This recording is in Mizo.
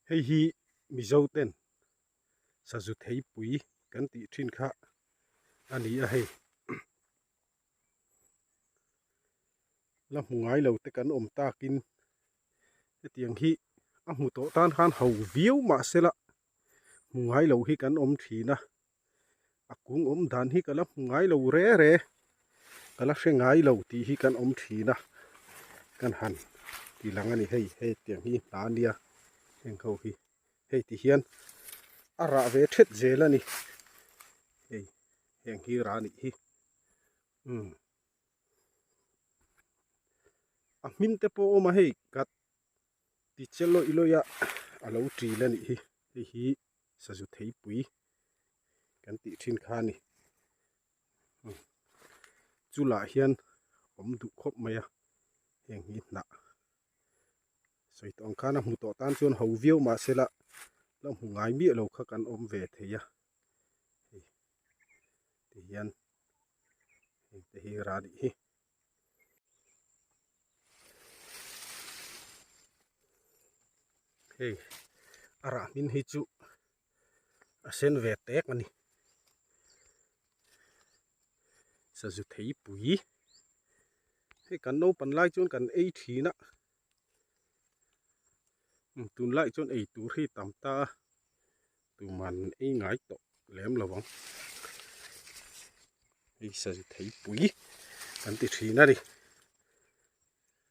Hei hi Mizo ten sazu theipui kan tih thin kha a ni a hei. La hmu ngai lo te kan awm takin hetiang hi a hmu tawh tan khan ho viau mah sela hmu ngai lo hi kan awm thin a. A kung awm dan hi ka la hmu ngai lo re re ka la hre ngai lo tih hi kan awm thin a kan han ti lang a ni hei hetiang hi hna a nia heng ho hi hei ti hian a rah ve thet zel a ni hei heng hi rah a nih hi umm a hmin te pawh a awm a hei kat ti che lawih lawih a a lo ṭil a nih hi hei hi sazu theipui kan tih thin kha a ni chu lah hian awm duh khawp mai a heng hi hnah sawi tawh ang khan a hmu tawh tan chuan ho viau mahse la la hmu ngai miah lo kha kan awm ve thei a hei ti hian heng te hi rah a nih hi. Hei a rah hmin hi chu a sen ve tek a ni sazu theipui hei kan naupan lai chuan kan ei thin a tunlai chuan ei tur hi tam ta a tuman ei ngai tawh lem lo ang hei sazu theipui kan ti thin a ni.